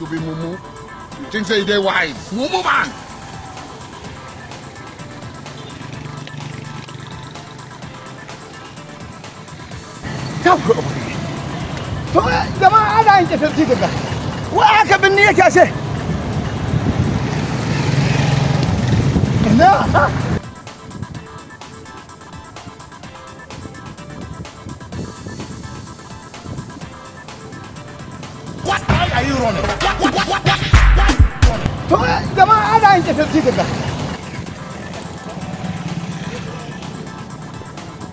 You be mumu. You think say they wise. Mumu man. To jama'a ana yin tafiyar titin ga. Wai haka binni yake ashe? Ina? What are you running? What? To jama'a ana yin tafiyar titin ga.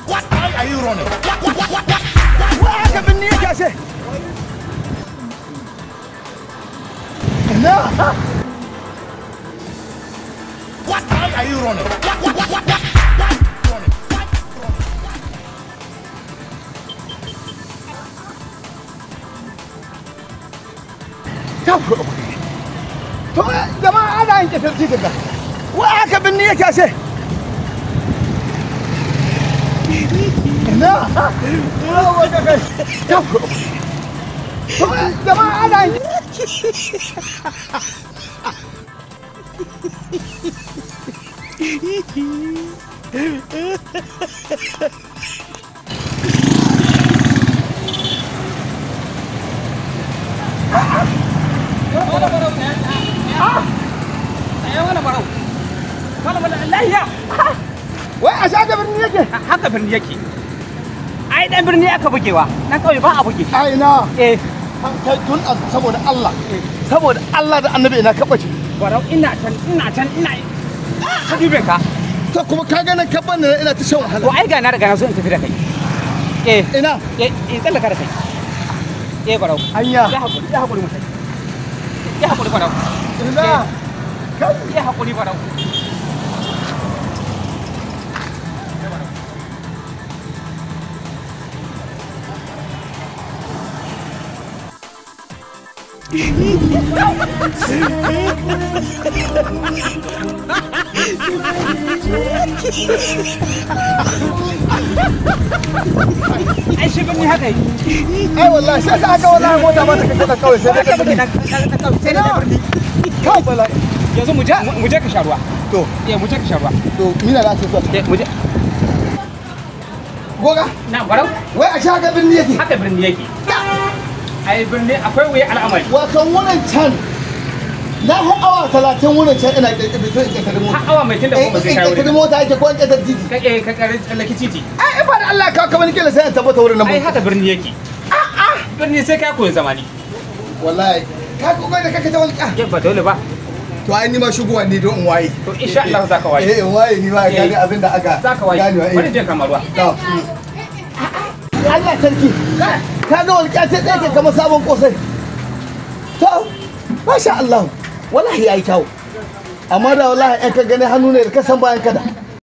What are you running? What? Wai haka binni yake ashe? Ina? What are you running? What? To jama'a ana yin tafiyar titin ga. Wai haka binni yake ashe? Ina? To jama'a ana yin Wai a sha birni yake? Haka birni yake. Ai dan birni aka bugewa, na kauye ba a buge. Ai na. Eh. Kai tun saboda Allah. Saboda Allah da Annabi ina kabace. Barau ina can ina ka dube ka. To kuma ka ga nan kaban nan ina ta shan wahala. To ai ga na riga na so in tafi da kai. Eh. Ina? Eh, in tsallaka da kai. Eh barau. Anya. Ya hakuri mutai. Ya hakuri barau. Ina. Kai ya hakuri barau. Ai shi birni haka yi. Ai wallahi sai aka wallahi mota ba ta kace da kawai sai da birni. Sai da birni. Kai wallahi. Yanzu mu je ka sha ruwa. To. Eh mu je ka sha ruwa. To mina da ake so. Eh mu je. Goga. Na barau. Wai a sha haka birni yake. Haka birni yake. Ai birni akwai wuya al'amari. Wato wurin can na har awa 30 wurin can ina ƙirƙiri mota. Har awa mai tun da goma sai kai wurin. Ƙirƙiri mota ake ko an ƙirƙiri titi. Ka eh ka ƙare tsallaki titi. Ai in ba da Allah ka kamar kila sai in tabbata wurin nan. Ai haka birni yake. A'a birni sai ka koyi zamani. Wallahi ka kokari da kake ta walƙa. Ba dole ba. To ai ni ma shigowa ne don in waye. To insha Allah za ka waye. Eh in waye ni ma gane abin da aka. Za ka waye. Bari je kamar ruwa. Allah sarki. Ka ga walƙiya ce ɗaya kamar sabon ƙosai. To, masha Allah, wallahi ya yi kyau. Amma da wallahi in ka gani hannu ne da ka san bayan kada.